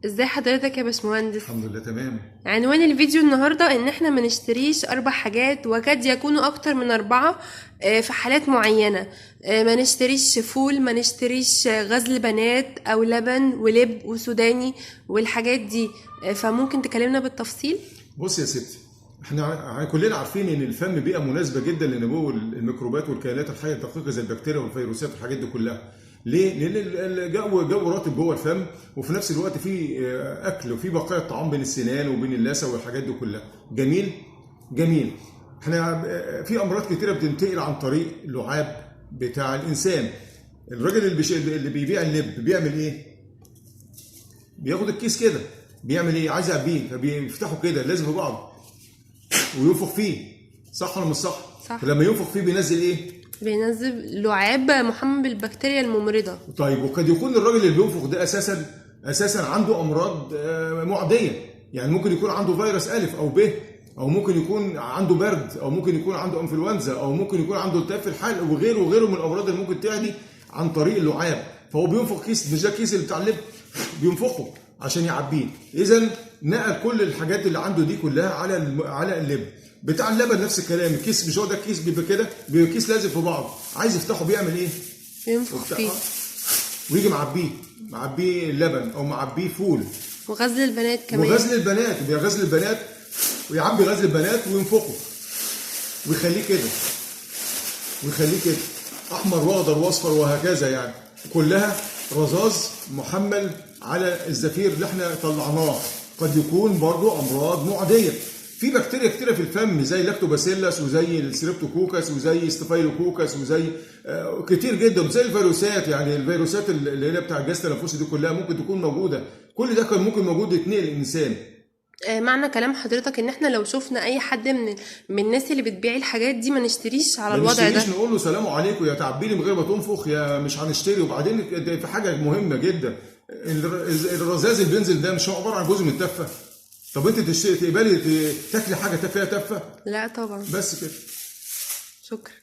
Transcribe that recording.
ازاي حضرتك يا باشمهندس؟ الحمد لله تمام. عنوان الفيديو النهارده ان احنا ما نشتريش 4 حاجات وكاد يكونوا اكتر من 4 في حالات معينة. ما نشتريش فول، ما نشتريش غزل بنات او لبن ولب وسوداني والحاجات دي. فممكن تكلمنا بالتفصيل؟ بص يا ستي، احنا كلنا عارفين ان الفم بيئة مناسبة جدا لنمو الميكروبات والكائنات الحية الدقيقة زي البكتيريا والفيروسات والحاجات دي كلها. ليه؟ لان الجو جو رطب جوه الفم، وفي نفس الوقت في اكل وفي بقايا الطعام بين السنان وبين اللثة والحاجات دي كلها. جميل؟ جميل. احنا في امراض كتيرة بتنتقل عن طريق اللعاب بتاع الانسان. الراجل اللي بيبيع اللب بيعمل ايه؟ بياخد الكيس كده، بيعمل ايه؟ عايز يعبيه، فبيفتحه كده لازم في بعض وينفخ فيه. صح ولا مش صح؟ صح. فلما ينفخ فيه بينزل ايه؟ بينزل لعاب محمل بالبكتيريا الممرضة. طيب، وقد يكون الراجل اللي بينفخ ده اساسا عنده امراض معدية، يعني ممكن يكون عنده فيروس الف او ب، او ممكن يكون عنده برد، او ممكن يكون عنده انفلونزا، او ممكن يكون عنده التهاب في الحلق وغيره وغيره من الامراض اللي ممكن تعدي عن طريق اللعاب. فهو بينفخ كيس، مش ده الكيس اللي بتاع اللب، بينفخه عشان يعبيه. اذا نقل كل الحاجات اللي عنده دي كلها على اللب. بتاع اللبن نفس الكلام، الكيس مش هو ده الكيس بيبقى كده، بيبقى كيس لازق في بعض، عايز يفتحه بيعمل ايه؟ بينفخ فيه ويجي معبيه اللبن او معبيه فول. وغزل البنات كمان، وغزل البنات، بيغزل البنات ويعبي غزل البنات وينفخه ويخليه كده، ويخليه كده احمر واخضر واصفر وهكذا، يعني كلها رذاذ محمل على الزفير اللي احنا طلعناه. قد يكون برضو امراض معدية. في بكتيريا كتيرة في الفم زي ال lactobacillus وزي ال streptococcus وزي staphylococcus وزي كتير جدا، زي الفيروسات، يعني الفيروسات اللي هي بتاع الجهاز التنفسي دي كلها ممكن تكون موجودة. كل ده كان ممكن موجود يتنقل الانسان. معنى كلام حضرتك ان احنا لو شفنا اي حد من الناس اللي بتبيع الحاجات دي ما نشتريش على الوضع ده، نقول له سلام عليكم يا تعبيني من غير ما تنفخ يا مش هنشتري. وبعدين في حاجة مهمة جدا، الرذاذ اللي بينزل ده مش هو عبارة عن جزء من التفه؟ طب انت تقبلي تاكلي حاجة فيها تفه؟ لا طبعا. بس كده. شكرا.